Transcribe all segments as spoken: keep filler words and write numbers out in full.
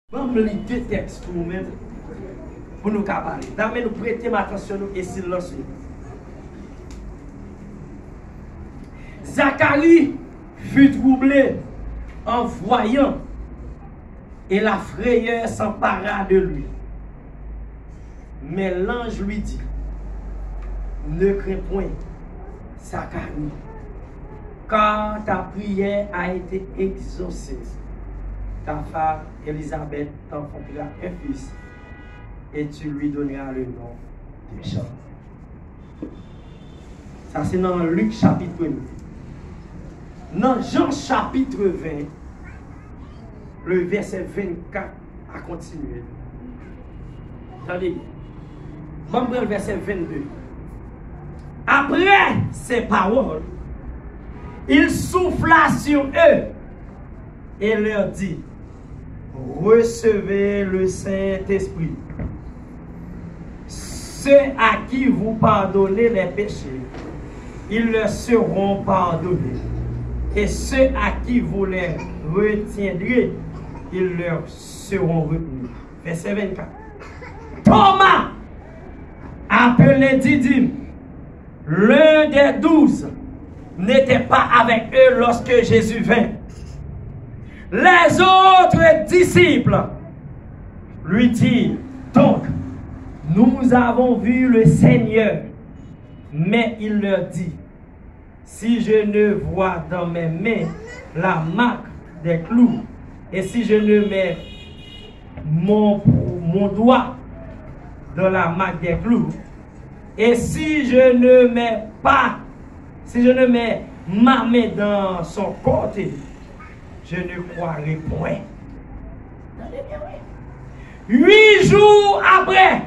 Ban m li de tèks pou nou menm, pou nou ka pale. Dame nou prete m atansyon nou e silans nou. Zacharie fut troublé en voyant, et la frayeur s'empara de lui. Mais l'ange lui dit, ne crains point, Zacharie, car ta prière a été exaucée. Ta femme Élisabeth t'enfantera un fils, et tu lui donneras le nom de Jean. Sa se nan Lik chapit premye. Nan Jan chapit ven, le vèsè vennkat a kontinye. Tande byen. Ban m pran vèsè vennde. Après ces paroles, il souffla sur eux et leur dit, recevez le Saint-Esprit. Ceux à qui vous pardonnez les péchés, ils leur seront pardonnés. Et ceux à qui vous les retiendrez, ils leur seront retenus. Vèsè vennkat. Thomas, appelé Didyme, l'un des douze, n'était pas avec eux lorsque Jésus vint. Les autres disciples lui dirent donc, nous avons vu le Seigneur. Mais il leur dit, si je ne vois dans mes mains la marque des clous, et si je ne mets mon, mon doigt dans la marque des clous, et si je ne mets pas, si je ne mets ma main dans son côté, je ne croirai point. Tande byen, wi. Huit jours après,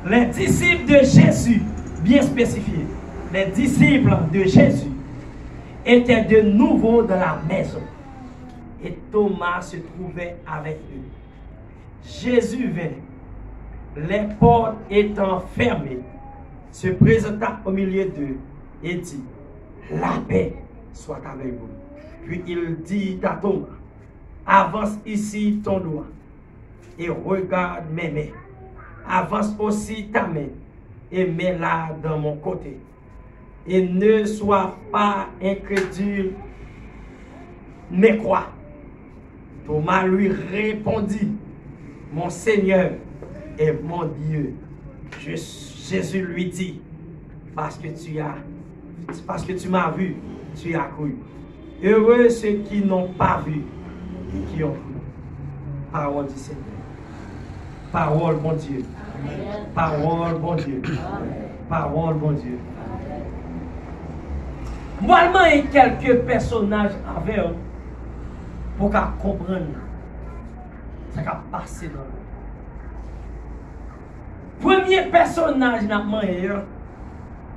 les disciples de Jésus, bien spécifié, les disciples de Jésus étaient de nouveau dans la maison, et Thomas se trouvait avec eux. Jésus vint, les portes étant fermées, se présenta au milieu d'eux et dit, la paix soit avec vous. Puis il dit à Thomas, avance ici ton doigt et regarde mes mains. Avance aussi ta main et mets-la dans mon côté. Et ne sois pas incrédule, mais crois. Thomas lui répondit, mon Seigneur et mon Dieu. Jésus lui dit, parce que tu as, parce que tu m'as vu, tu as cru. Heureux ceux qui n'ont pas vu et qui ont cru. Pawòl di Senyè. Pawòl Bondye. Pawòl Bondye. Pawòl Bondye. M pral manyen kèlke pèsonaj avè w pou w ka konprann sa k ap pase nan nou. Premye pèsonaj n ap manyen an,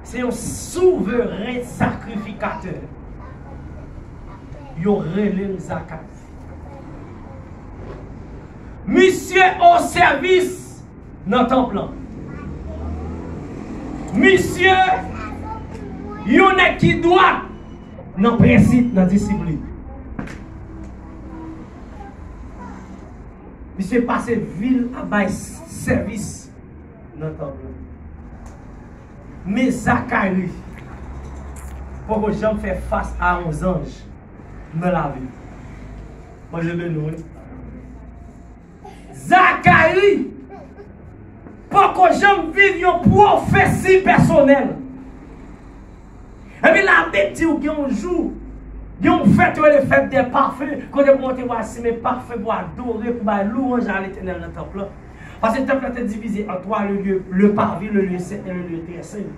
se yon souveren sakrifikatè. Yo rele l Zakari. Misye o sèvis nan tanp lan. Misye yon nèg ki dwat nan prensip, nan disiplin. Misye pase vi l ap bay sèvis nan tanp lan. Men Zakari poko janm fè fas a yon zanj nan lavi l. Bondye beni w, wi. Zakari poko janm viv yon pwofesi pèsonèl. Epi Labib di w gen yon jou, gen yon fèt yo rele fèt dè pafen, kote pou monte pou al simen pafen, pou adore, pou bay lwanj a Letènèl nan tanp lan. Paske tanp lan te divize an twa, le lieu, le parvis, le lieu saint et le lieu très saint.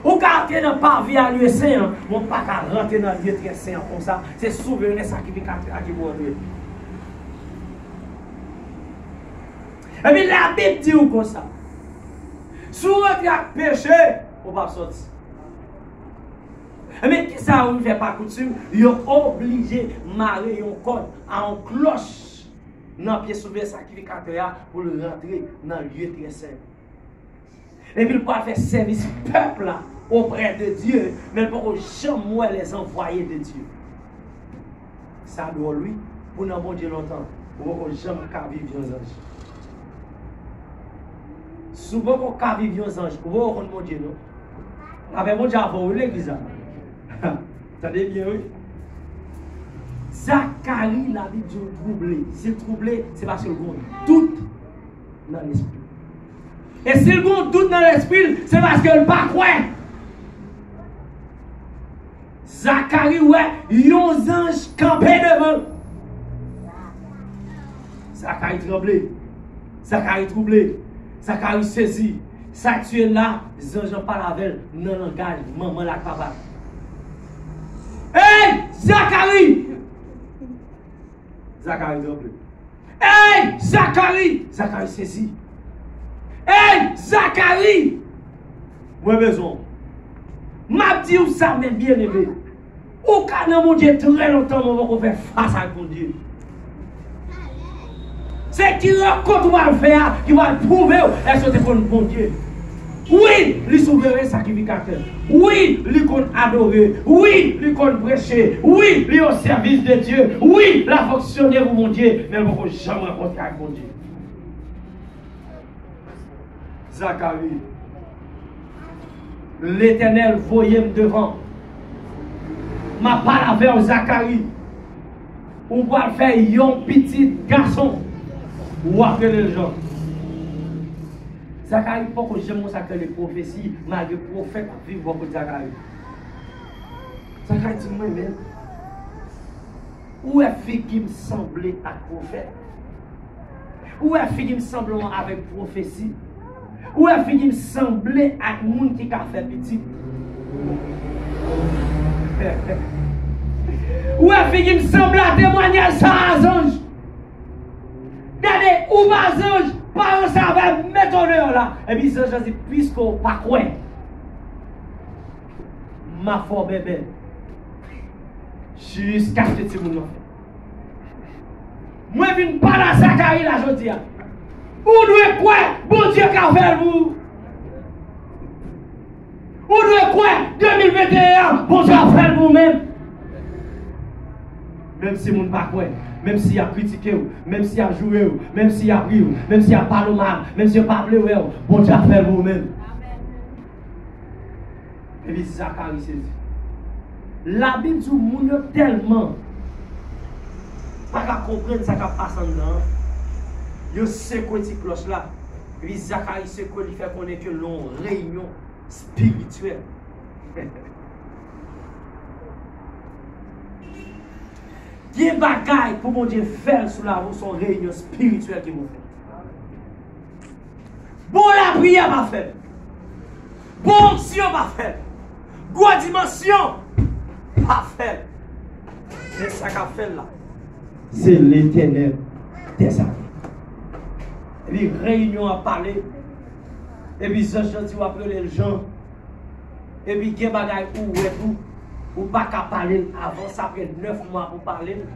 Ou ka antre nan pavi a lye sen an, men w pa ka rantre nan lye trè sen an konsa. Se souveren sakrifikatè a ki pou rantre. Epi Labib di w konsa, si w rantre ak peche, ou p ap sòti. Ebyen, kisa yo vin fè pa koutim? Yo oblije mare yon kòd a yon klòch nan pye souveren sakrifikatè a pou l rantre nan lye trè sen. Epi l pral fè sèvis pèp la oprè de Dye, men l poko janm wè les envoyés de Dieu. Sa dwòl, wi, pou nan Bondye lontan. Ou poko janm ka viv yon zanj. Si w poko ka viv yon zanj, ou poko konn Bondye non. Avè Bondye avè w wi legliz la. Tande byen wi. Zakari, Labib di l twouble. Si l twouble, se paske l gen yon dout nan lespri. E si l gen yon dout nan lespri l, se paske l pa kwè. Zakari wè yon zanj kanpe devan l. Zakari tranble. Zakari twouble. Zakari sezi. Sa k tiye l la, zanj lan pale avè l nan langaj manman l ak papa l. Ey, Zakari! Zakari tranble. Ey, Zakari! Zakari sezi. Ey, Zakari! Mwen bezwen w. M ap di w sa, men byeneme. Ou ka nan Bondye trè lontan, men w poko fè fas ak Bondye. Se ki rankont ou pral fè a ki pral pwouve w èske w te konn Bondye. Wi, li souveren sakrifikatè. Wi, li konn adore. Wi, li konn preche. Wi, li o sèvis de Dye. Wi, l ap fonksyone pou Bondye, men l poko janm rankontre ak Bondye. Zakari. Letènèl voye m devan. M ap pale avè w, Zakari. Ou pral fè yon pitit gason. W ap rele l Jan. Zakari poko janm wè sa k rele pwofesi, malgre pwofèt ap viv bò kote Zakari. Zakari di, mwen menm, ou wè figi m sanble ak pwofèt? Ou wè figi m sanble avèk pwofesi? Ou wè figi m sanble ak moun ki ka fè pitit? Ou wè figi m sanble a temwanyaj sa a zanj? Gade, ou pa zanj, pa ranse avè m, mete w deyò la. Epi zanj lan di, piske w pa kwè, m ap fè w bèbè jiskaske timoun nan fèt. Mwen vin pale a Zakari la jodi a. Ou dwe kwè Bondye ka fè l pou ou. Ou dwe kwè de mil venteyen an, Bondye ap fè l pou ou menm. Menm si moun pa kwè, menm si y ap kritike w, menm si y ap joure w, menm si y ap ri w, menm si y ap pale w mal, menm si yo pa vle wè w, Bondye ap fè l pou ou menm. Epi Zakari sezi. Labib di w moun yo tèlman pa ka konprann sa k ap pase anndan an, yo sekwe ti klòch la. Epi Zakari sekwe li fè konnen ke l nan yon reyinyon espirityèl. Gen bagay pou Bondye fè l sou lavi w, se yon reyinyon espirityèl ki pou fèt. Bon lapriyè pa fè l. Bon onksyon pa fè l. Gwo dimansyon pa fè l. Men sa k ap fè l la, se Letènèl dèzame. Epi reyinyon ap pale. Epi zanj lan di w ap rele l Jan. Epi gen bagay ou wè tou, ou pa ka pale l avan sa, apre nèf mwa pou pale l.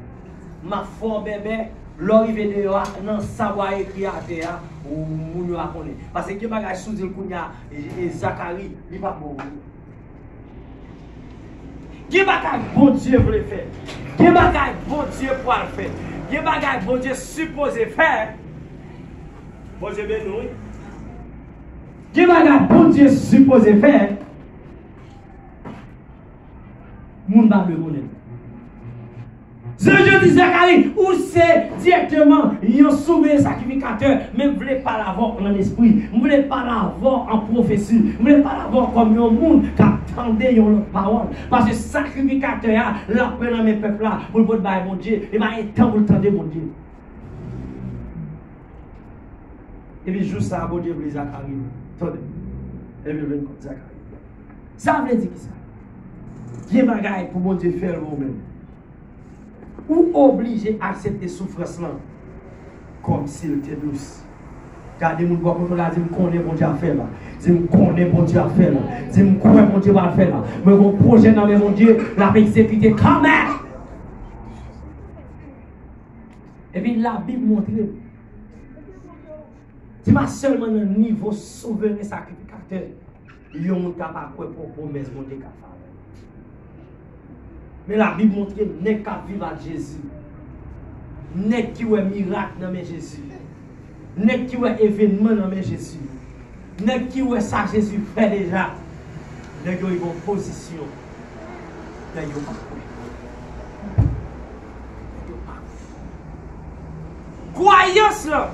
M ap fè w bèbè, lè w rive deyò a, nan sa w a ekri atè a, ou, moun yo a konnen. Paske gen bagay si w di l kounye a, e, e, Zakari, li p ap bon pou ou. Gen bagay Bondye vle fè. Gen bagay Bondye pral fè. Gen bagay Bondye sipoze fè. Bondye beni w, wi. Gen bagay Bondye sipoze fè. Moun pa dwe konnen. Zanj yo di Zakari, ou se dirèkteman yon souveyan sakrifikatè, men m vle pale avè w an lespri. M vle pale avè w an pwofesi. M vle pale avè w kòm yon moun k ap tande yon lòt pawòl. Paske sakrifikatè a, l ap pran nan men pèp la pou l pot bay Bondye. Li pa gen tan pou l tande Bondye. Epi jou sa a, Bondye vle Zakari tande. Epi l vin kot Zakari. Sa vle di kisa? Gen bagay pou Bondye fè l pou ou menm. Ou oblije aksepte soufrans lan kòmsi l te dous. Gade moun bò kote w la, di, m konnen Bondye ap fè la. Di, m konnen Bondye ap fè la. Di, m kwè Bondye pral fè la. Mwen gon pwojè nan men Bondye, l ap egzekite kanmenm. Epi Labib montre m, se pa sèlman nan nivo souveren sakrifikatè yon moun ka pa kwè pwòp pwomès Bondye ka fè avè l. Men Labib montre m nèg k ap viv ak Jezi, Nèg ki wè mirak nan men Jezi. Nèg ki wè evènman nan men Jezi. Nèg ki wè sa Jezi fè deja. Nèg yo rive yon pozisyon. Nèg yo pa kwè. Nèg yo pa kwè. Kwayans lan,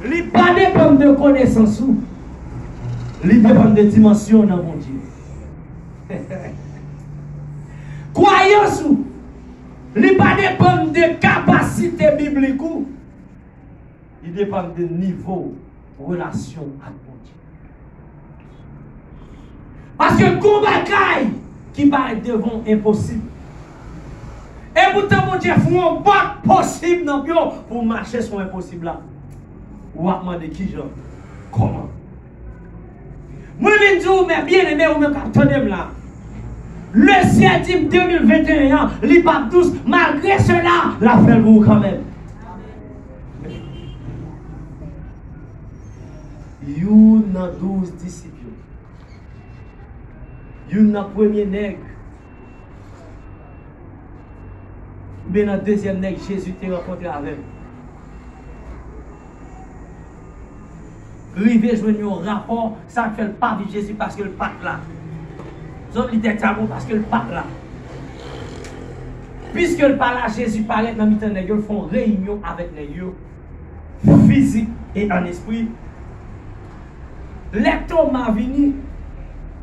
li pa depann de konesans ou. Li depann de dimansyon nan Bondye. Kwayans ou, li pa depann de kapasite biblik ou. Li depann de nivo relasyon ak Bondye. Paske gon bagay ki parèt devan w enposib. E poutan Bondye fè yon pòt posib nan pye w pou w mache sou enposib la. W ap mande kijan? Kòman? Mwen vin di w, mè byeneme, ou menm k ap tande m la. Le syèl di m de mil venteyen an, li p ap dous, malgre sela, l ap fè l pou ou kanmenm. Youn nan douz disip yo, youn nan premye nèg, oubyen nan dezyèm nèg Jezi te rankontre avè l, rive jwenn yon rapò, sa k fè l pa viv Jezi, paske l pa t la. Zòt li tèt sa bon, paske l pa t la. Piske l pa la, Jezi parèt nan mitan nèg yo, l fè yon reyinyon avèk nèg yo, fizik e an espri. Lè Toma vini,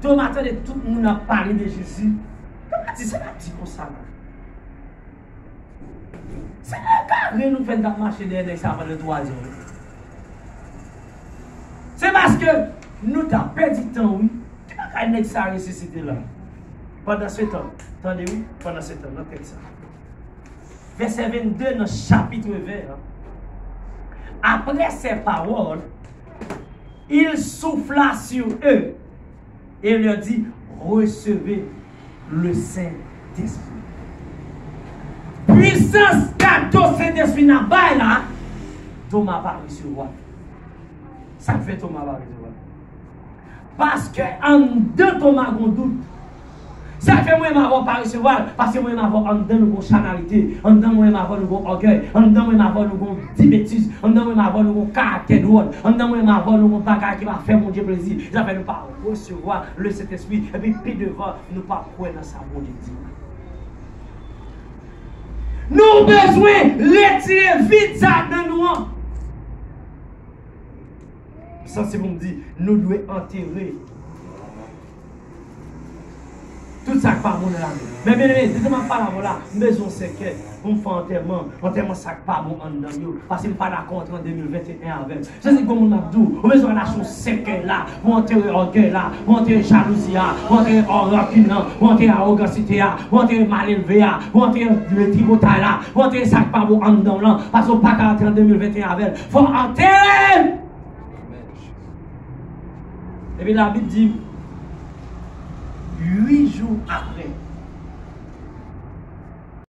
Toma tande tout moun ap pale de Jezi. Toma di, "Sa n ap di konsa la? Se egare nou fè n t ap mache dèyè nèg sa a pandan twa zè." Se paske nou t ap pèdi tan, wi. Ki bagay nèg sa a resisite la? Pandansetan, tande wi, pandansetan, nan tèks sa. Vèsè vennde nan chapit ven an. Après ces paroles, il souffla sur eux et leur dit, "Recevez le Saint-Esprit." Pwisans kado Sentespri n ap bay la, Toma pa resevwa. Sa k fè Toma pa resevwa? Paske anndan Toma gon dout. Sa k fè mwen menm avè w pa resevwa l, paske mwen menm avè w anndan nou gon chanalite, anndan mwen menm avè w nou gon ògèy, anndan mwen menm avè w nou gon ti betiz, anndan mwen menm avè w nou gon karaktè dwòl, anndan mwen menm avè w nou gon bagay ki pa fè Bondye plezi. Sa fè nou pa resevwa Lesentespri. Epi pi devan, nou pa kwè nan sa Bondye di. Nou bezwen retire vid sa nan nou an. M santi pou m di, nou dwe antere tout sa k pa bon nan lavi. Men byeneme, depi m ap pale avè w la, m bezwen yon sèkèy pou m fè antèman, antèman sa k pa bon anndan m yo, paske m pa dakò antre an de mil venteyen avè m. Se si gon moun m ap di w, ou bezwen al achte yon sèkèy la, pou antere ògèy la, pou antere jalouzi a, pou antere rankin nan, pou antere awogansite a, pou antere malelve a, pou antere tripotay la, pou antere sa k pa bon anndan w lan, paske w pa ka antre an de mil venteyen avè l. Fò w antere l! Epi Labib di, uit jou apre,